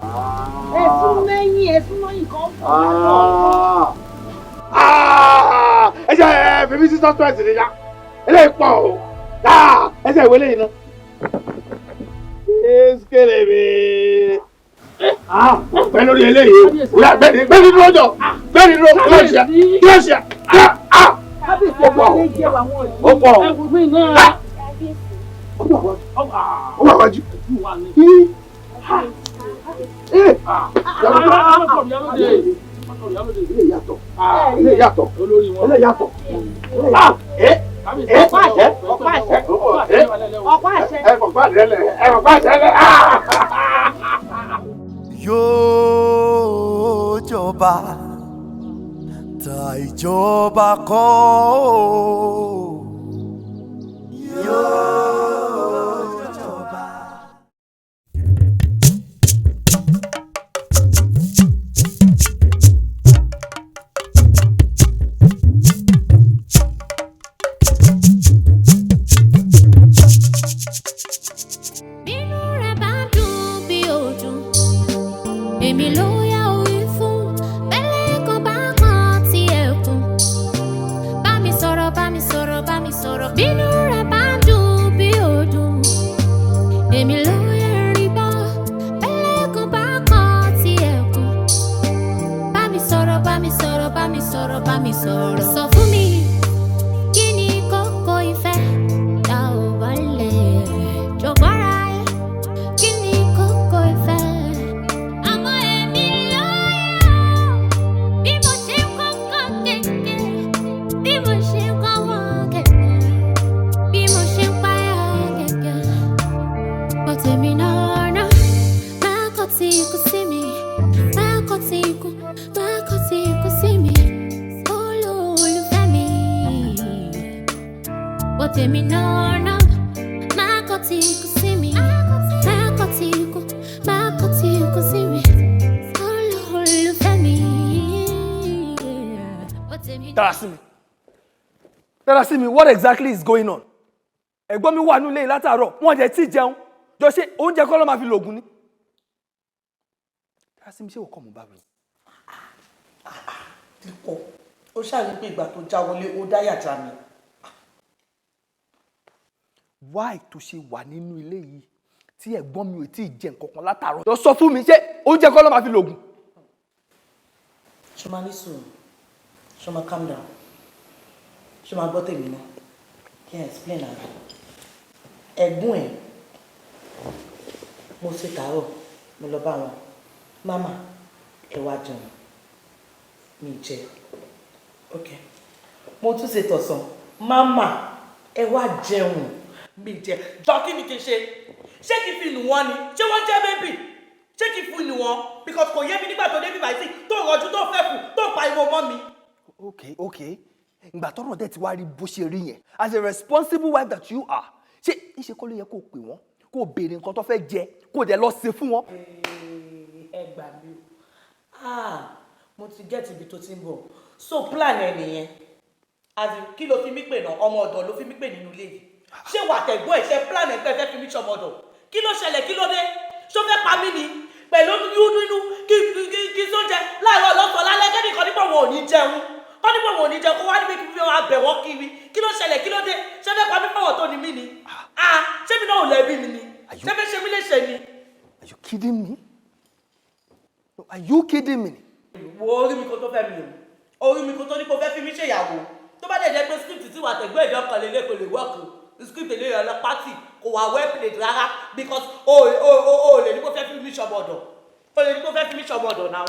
Ẹ sún mẹ́yìn, ẹ sún mọ́yìn kan bọ̀ látọ̀. Ẹ ṣe ẹ fèmí sí suspense ni ya, eléyìí pọ̀ o, ẹ ṣe ìwé lẹ́yìn náà. Eskele mi. Pẹ́ lórí eléyìí o, gbẹ́ni gbẹ́ni dúró jọ, gbẹ́ni dúró, kí ló ṣe, kí ló ṣe? Kábíyèsí, Ó pọ̀. ẹ jẹ́ àwọn yìí. Ó pọ̀. Ẹ wò mí náà. Ó wà wájú. Ilé yàtọ̀, ilé yàtọ̀, ilé yàtọ̀. Ọ̀pá àṣẹ, ọ̀pá àṣẹ, ọ̀pá àṣẹ. Ẹ fọ̀pá àṣẹ lẹ̀, ẹ fọ̀pá àṣẹ lẹ̀. Yóò jọba ta ìjọba kọ́ o. Yóò jọba. Bínú rẹ̀ bá dùn bí òdùn, èmi ló yá orí fún. Bẹ́lẹ̀ kan bá kan ti ẹ̀kún. Bá mi sọ̀rọ̀, bá mi sọ̀rọ̀, bá mi sọ̀rọ̀. Bínú rẹ̀ bá dùn bí òdùn, èmi ló yá rí bọ́. Bẹ́lẹ̀ kan bá kan ti ẹ̀kún. Bá mi sọ̀rọ̀, bá mi sọ̀rọ̀, bá mi sọ̀rọ̀, bá mi sọ̀rọ̀. Sọ fún mi, kí ni kókó ìfẹ́? Tá ò bá lè jọ̀gbọ́ra ẹ̀. Kí ni kókó ìfẹ́? Àmọ́ èmi ló yẹ ọ́. Bí mo ṣe ń kọ́kọ́ kẹ̀kẹ́, bí mo ṣe ń kọ́wọ́ kẹ̀kẹ́, bí mo ṣe ń páyà kẹ̀kẹ́. Bọ́ tèmi náà ná, máa kọ́ tí ikú sí mi, máa kọ́ tí ikú, máa kọ́ tí ikú sí mi. Olólùfẹ́ mi. Bọ́ tèmi náà ná, máa kọ́ tí ikú sí mi, máa kọ́ tí ikú, máa kọ́ tí ikú sí mi. Olólùfẹ́ mi. Bọ́ tèmi náà. Darasimi. Darasimi, what exactly is going on? Ẹ̀gbọ́n mi wà nílé yìí látàárọ̀, wọ́n jẹ́ tí jẹun. Jọ, ṣé oúnjẹ kọ́ ló máa fi lògùn ni? Darasimi, ṣé o kọ́ mo bá wí? Dípò, ó ṣàrí pé ìgbà tó já wọlé, ó dáyà já mi. Why tó ṣe wà nínú ilé yìí tí ẹ̀gbọ́n mi ò tí ì jẹ nǹkan kan látàárọ̀? Jọ, sọ fún mi, ṣé oúnjẹ kọ́ ló máa fi lògùn? Ṣo máa ní sùúrù? Ṣo máa calm down? Ṣo máa gbọ́ tèmi náà? Kí n explain ara. Ẹ̀gbọ́n ẹ̀, mo ṣe tàárọ̀, mo lọ bá wọn. "Mama, ẹ wá jẹun." Mi jẹ. Ok. Mo tún ṣe tọ̀sán. "Mama, ẹ wá jẹun." Mi jẹ. Jọ, kí ni kí n ṣe? Ṣé kí n fi nù wọ́n ni? Ṣé wọ́n jẹ́ baby? Ṣé kí n fi nù wọ́n? Because kò yé mi nígbà tó dé bíbáyìí sí tó rọjú, tó fẹ́ kù, tó pariwo mọ́ mi. Okay. Ìgbà tọ́rọ̀ dẹ̀ ti wá rí bó ṣe rí yẹn, as a responsible wife that you are, ṣé ìṣe kọ́ ló yẹ kó o pè wọ́n, kó o béèrè nǹkan tó fẹ́ jẹ, kó o dẹ̀ lọ ṣe fún wọn? Ẹ gbà mí o. Ah, mo ti get ibi tó ti ń bọ̀. So plan ẹ nìyẹn. As in, kí ló fi mí pè náà? Ọmọ ọ̀dọ̀ ló fi mí pè nínú ilé yìí? Ṣé wà tẹ̀gbọ́n ẹ̀ ṣe plan ẹ̀ pé ẹ fẹ́ fi mí ṣọmọ ọ̀dọ̀? Kí ló ṣẹlẹ̀? Kí ló dé? Ṣó fẹ́ pa mí ni? Pẹ̀lú nínú kí sóúnjẹ láàárọ̀, lọ́sàn-án, lálẹ́, kẹ́nìkan nípa wọn ò ní jẹun, kọ́ nípa wọn ò ní jẹun, kó wá níbi kí fi wọn bẹ̀ wọ́n kiri. Kí ló ṣẹlẹ̀? Kí ló dé? Ṣé fẹ́ pa mí fáwọn tó ní mí ni? Ah, ṣé mi náà ò lẹ́bi mi ni? Ṣé fẹ́ ṣe mí léṣe ni? Are you kidding me? No, are you kidding me? Wo, orí mi kó tó fẹ́ mi o, orí mi kó tó ní kó fẹ́ fi mí ṣèyàwó. Tó bá dẹ̀ jẹ́ pé script tí wà tẹ̀gbọ́n ìjọ kan lè lé, kò lè work o. Script lè yọ lọ party, kò wà well played rárá, because o lè ní kó fẹ́ fi mí ṣọmọ ọ̀dọ̀, o lè ní kó fẹ́ fi mí ṣọmọ ọ̀dọ̀ náà.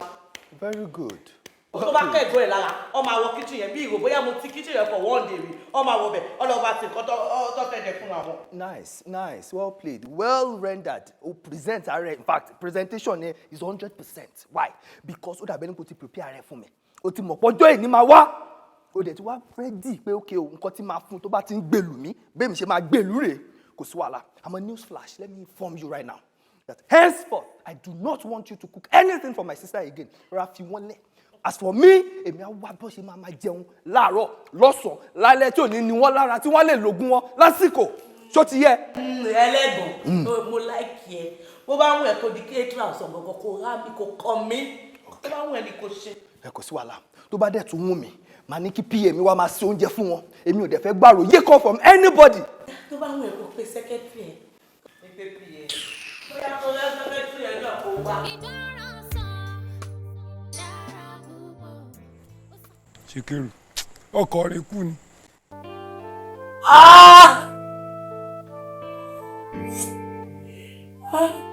Very good. Tó bá kẹ́gbọ́n ẹ̀ lára, ọ máa wọ kitchen yẹn bí ìrò bóyá mo ti kitchen yẹn for one day rí. Ọ máa wọ bẹ̀, ọlọ́ba ti nǹkan tó fẹ́ jẹ fún àwọn. Nice, nice, well played, well rendered. O present ara ẹ. In fact, presentation ẹ is 100%. Why? Because ó dàbí ẹni kò ti prepare ara ẹ fún mi. O ti mọ̀ pọ́jọ́ ìní máa wá. O dẹ̀ ti wá ready pé okay o, nǹkan tí máa fún tó bá ti ń gbèlú mi, bẹ́ẹ̀ mi ṣe máa gbèlú rè. Kò sí wàhálà. I'm a news flash. Let me inform you right now that henceforth, I do not want you to cook anything for my sister again. Rárá, fi wọ́n lẹ̀. As for me, èmi á wá bó ṣe máa máa jẹun láàárọ̀, lọ́sàn-án, lálẹ́, tí ò ní ní wọ́n lára, tí wọ́n lè lògùn wọn lásìkò. Ṣó ti yẹ. Ẹlẹ́gàn, mo like ẹ. Bó bá ń wẹ̀ kó di kéétìrà ọ̀sán gbọ̀ngàn, kó rá mi, kó kọ́ mi. Tó bá ń wẹ̀ ni kò ṣe. Ẹ kò sí wàhálà. Tó bá dẹ̀ tún wù mí, màá ní kí pa mi wá máa ṣe oúnjẹ fún wọn. Èmi ò dẹ̀ fẹ́ gbàrò yé kan from anybody. Tó bá ń wẹ̀ kó pe secretary ẹ. Pé pa bóyá kó rá secretary ẹ náà kó wá. Síkírù ọkọ rẹ̀ kú ni. Ah! Ah!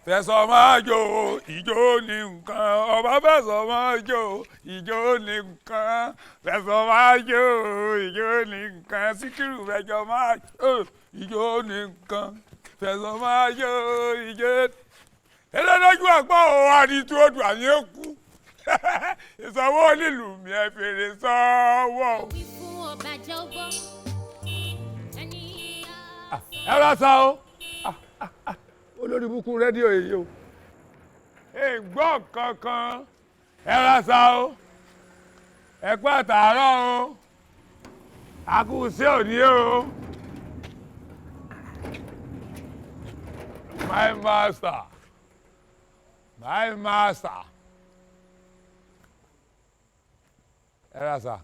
Fẹsọ̀ máa jó, ìjó ní nǹkan ọba. Fẹsọ̀ máa jó, ìjó ní nǹkan. Fẹsọ̀ máa jó, ìjó ní nǹkan. Síkírù, fẹsọ̀ máa jó, ìjó ní nǹkan. Fẹsọ̀ máa jó, ìjó. Ẹlẹ́dọ́jú àgbọ̀ ò àdìtú odò àmì èkú ìsanwó nílùú mi, ẹ fèrè sọ́wọ́. Ẹ rà sá o, olórí burúkú rédíò yìí o, ègbọ́ kankan. Ẹ ra sa o, ẹ kú àtàárọ̀ o, a kú sí òní o. My master, my master, ẹ ra sa.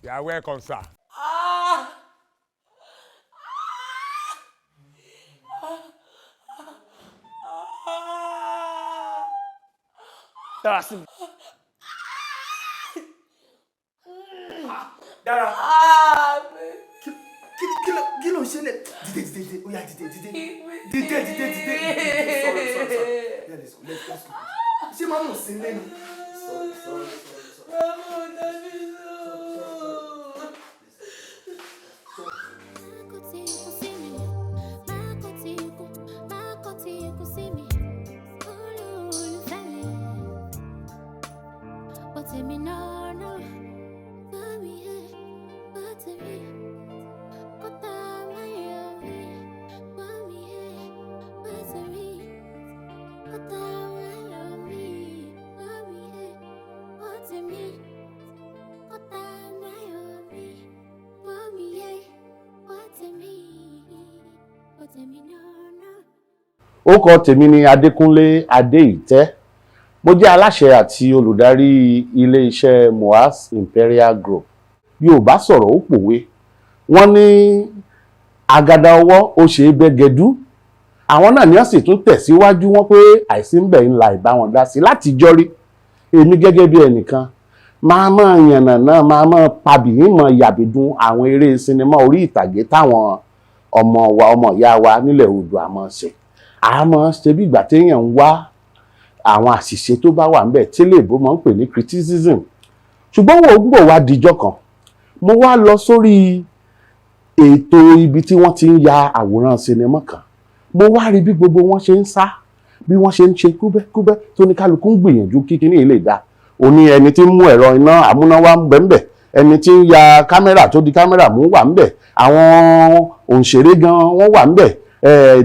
You are welcome, sir. Ah! Ah! Dára sí mi. Dára. Ah! Kí ló ń ṣe lẹ? Dìde, dìde, dìde, ó yá, dìde, dìde, dìde, dìde, dìde. Sorry, sorry, sorry. Yeah, let's go, let's go. Ṣé máa mú sí lẹ́nu? Sorry, sorry, sorry, sorry. Mama ò dá mi lóhùn. Tèmi náà náà, bá mi ẹ̀, bá tèmi, kọ́tà máyọ̀ mi, bá mi ẹ̀, bá tèmi, kọ́tà máyọ̀ mi, bá mi ẹ̀, bá tèmi, kọ́tà máyọ̀ mi, bá mi ẹ̀, bá tèmi, bá tèmi náà náà. Orúkọ tèmi ni Adékúnlé Adéìtẹ́. Mo jẹ́ aláṣẹ àti olùdarí iléeṣẹ́ Moas Imperial Group. Yorùbá sọ̀rọ̀, ó pòwe, wọ́n ní agada ọwọ́ ó ṣe é bẹ́gẹ́dú. Àwọn náà ni wọ́n sì tún tẹ̀síwájú wọn pé àìsí ń bẹ̀ ń la ìbá wọn dá sí láti jọ́rí. Èmi gẹ́gẹ́ bí ẹnìkan máa máa yànnàná, máa máa pabì mímọ yàbìdún àwọn eré sinimá orí ìtàgé táwọn ọmọ wa, ọmọ ìyá wa nílẹ̀ Oòduà máa ṣe. Àmọ́ ṣe bí ìgbà téèyàn ń wá àwọn àṣìṣe tó bá wà ńbẹ̀ tí lèbó máa ń pè ní criticism. Ṣùgbọ́n wọ́n gbọ́ wá dijọ́ kan, mo wá lọ sórí ètò ibi tí wọ́n ti ń ya àwòrán sinimá kan. Mo wá rí bí gbogbo wọn ṣe ń sá, bí wọ́n ṣe ń ṣe kúbẹ́kúbẹ́, tó ní kálukú ń gbìyànjú kíkiní lè dá o. Ní ẹni tí ń mú ẹ̀rọ iná amúnáwá ń bẹ ńbẹ̀, ẹni tí ń ya kámẹ́rà tó di kámẹ́rà mú wà ńbẹ̀, àwọn òǹṣèré gan wọ́n wà ńbẹ̀,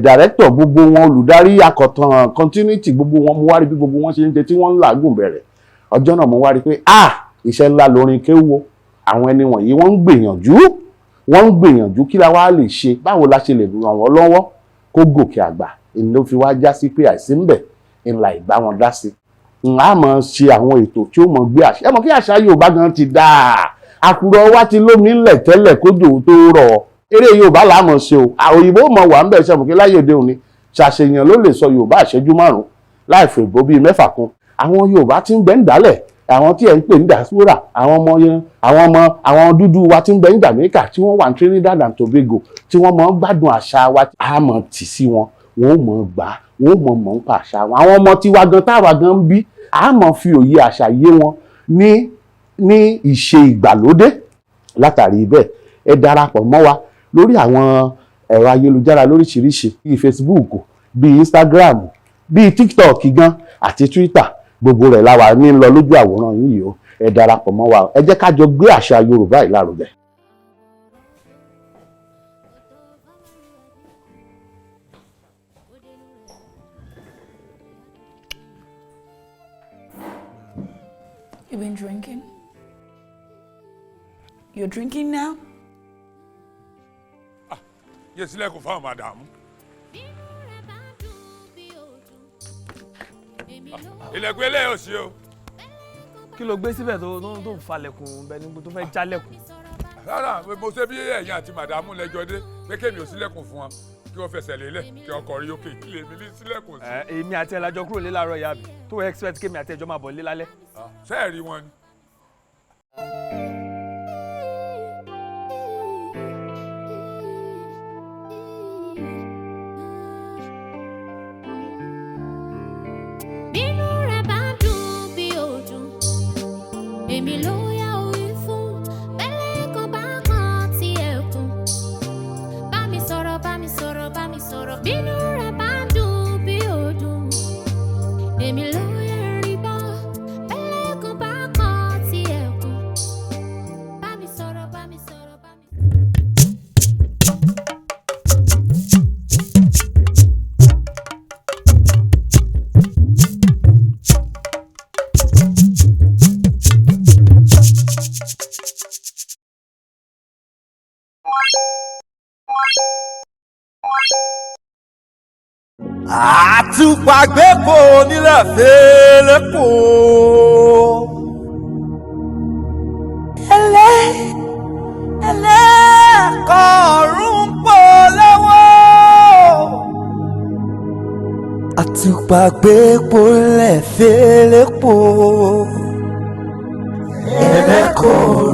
director, gbogbo wọn, olùdarí akọ̀tàn, continuity, gbogbo wọn. Mo wá rí bí gbogbo wọn ṣe ń ṣe tí wọ́n ń làágùn bẹ̀rẹ̀ ọjọ́ náà. Mo wá rí pé ah, iṣẹ́ ńlá lórin kéwò. Àwọn ẹni wọ̀nyí, wọ́n ń gbìyànjú, wọ́n ń gbìyànjú. Kí la wá lè ṣe? Báwo la ṣe lè ràn wọ́n lọ́wọ́ kó gòkè àgbà? Ìní ló fi wá já sí pé àìsí ńbẹ̀ ńlá ìbá wọn dá sí. N á mọ̀ ṣe àwọn ètò tí ó mọ̀ gbé àṣà. Ẹ mọ̀ kí àṣà Yorùbá gan ti dáa. Àkùrọ̀ wa ti lómi ńlẹ̀ tẹ́lẹ̀ kójò tó rọ̀. Eré Yorùbá là á mọ̀ ṣe o. Òyìnbó mọ̀ wà ńbẹ̀. Ṣe mọ̀ kí láyé òde òní, ṣàṣeyàn ló lè sọ Yorùbá ìṣẹ́jú 5 láì fèbó bíi 6 kún. Àwọn Yorùbá tí ń gbẹ́ ń dálẹ̀, àwọn tí ẹ̀ ń pè ní diaspora, àwọn ọmọ yẹn, àwọn ọmọ àwọn dúdú wa tí ń bẹ ní Jamaica, tí wọ́n wà ní Trinidad and Tobago, tí wọ́n mọ̀ ń gbádùn àṣà wa, á mọ̀ tì sí wọn, wọn ò mọ̀ gbà, wọn ò mọ̀ mọ̀ ń pa àṣà wọn. Àwọn ọmọ tiwa gan, táwa gan ń bí, á mọ̀ fi òye àṣà yé wọn ní ìṣe ìgbàlódé. Látàrí bẹ́ẹ̀, ẹ darapọ̀ mọ́ wa lórí àwọn ẹ̀rọ ayélujára lóríṣiríṣi, bíi Facebook, bíi Instagram, bíi TikTok gan àti Twitter. Gbogbo rẹ̀ la wà ní lọ lójú àwòrán yìí o. Ẹ darapọ̀ mọ́ wa, ẹ jẹ́ ká jọ gbé àṣà Yorùbá yìí lárugẹ. You been drinking? You're drinking now? Yé sílẹ̀kùn fáwọn màdàmú. Ilẹ̀kùn eléyìí ò sí o. Kí ló gbé síbẹ̀ tó ń falẹ̀kùn bẹ́ẹ̀ ni tó fẹ́ jálẹ̀kùn? Rárá, mo ṣe bí ẹ̀yin àti màdàmú lẹ́jọ́ dé pé kémi ò sílẹ̀kùn fún wọn kí wọ́n fẹsẹ̀ lélẹ̀ kí wọ́n kọrí òkè kí lèmi ní sílẹ̀kùn sí. Ẹ, èmi àti ẹ la jọ kúrò lé láàárọ̀ ìyá mi tó expect kémi àti ẹjọ́ máa bọ̀ lé lálẹ́. Sẹ́ẹ̀rí wọn ni. Bínú rẹ̀ bá dùn bí òdùn, èmi ló yá orí fún. Bẹ́lẹ̀ kan bá kan ti ẹ̀kún. Bá mi sọ̀rọ̀, bá mi sọ̀rọ̀, bá mi sọ̀rọ̀. Bínú rẹ̀ bá dùn bí òdùn, èmi ló yá rí bọ́. Bẹ́lẹ̀ kan bá kan ti ẹ̀kún. Bá mi sọ̀rọ̀, bá mi sọ̀rọ̀, bá mi Àtùpàgbẹ́pọ̀ nílẹ̀ fẹ́lẹ́ kó. Ẹlẹ́ ẹlẹ́kọ̀ọ́rùn pọ̀ lọ́wọ́. Àtùpàgbẹ́pọ̀ nílẹ̀ fẹ́lẹ́ kó. Ẹlẹ́kọ̀ọ́rùn.